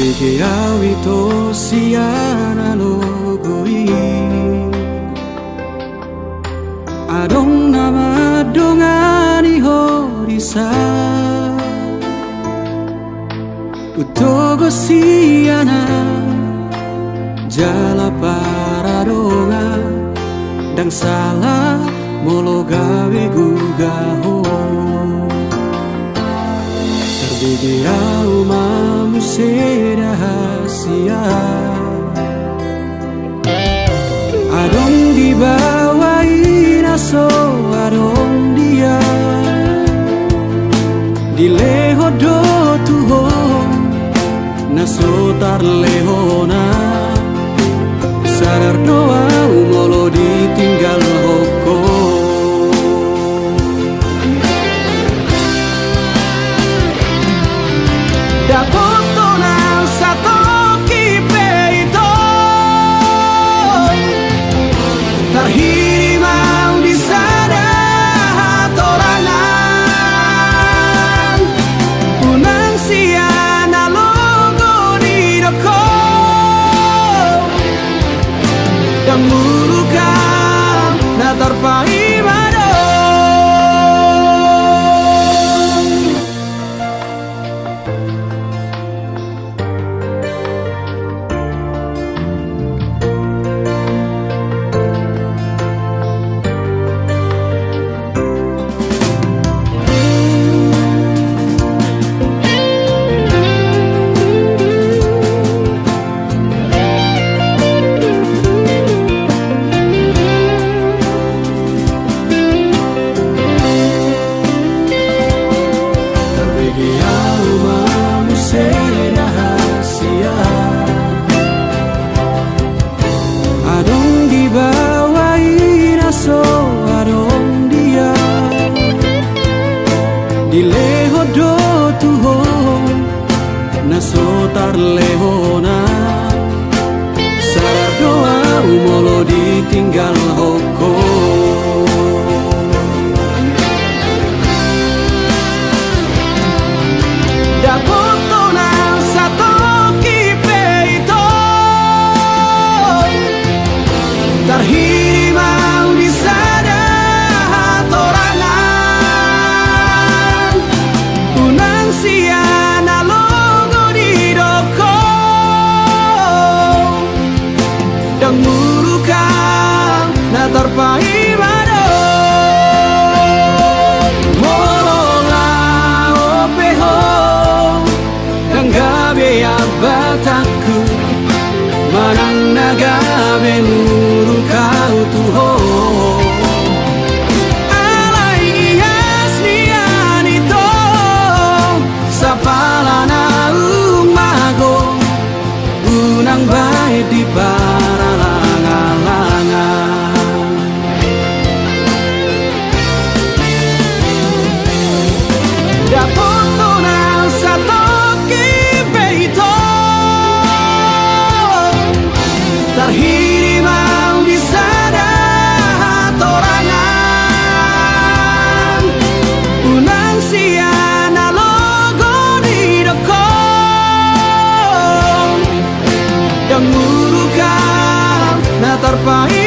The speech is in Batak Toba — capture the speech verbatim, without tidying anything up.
Bege au ito sian alogo i. Adong na mandongani ho disi. Hutogu sian au jala paradongan, ndang sala molo gabe guga ho. Tarbege au ma muse da hasian. Adong di baoa i na so adong dia. Dilehon do tu ho na so tarlehon. Sadar do au molo ditinggalhon ho. Dapothon au satongkin pe ito. Tarhirim au di sada hatorangan. Unang sian alogo didok ho. Ndang muruk au na tarpaima do. Tarbege au ma muse da hasian. Adong di baoa i na so adong dia. Dilehon do tu ho na so tarlehon. Sadar do au molo ditinggalhon ho. Dapothon au satongkin pe ito. Tarhirim au di sada hatorangan. Unang sian alogo didok ho. Ndang muruk au na tarpaima do. Molo laho pe ho ndang gabe ambatanku. Manang na gabe muruk au tu ho. Alai ias nian ito. Sapala naung mago. Unang bahen di paralanglangan. Dapothon au satongkin pe ito. Tarhirim au di sada hatorangan. Unang sian alogo didok ho. Ndang muruk au na tarpai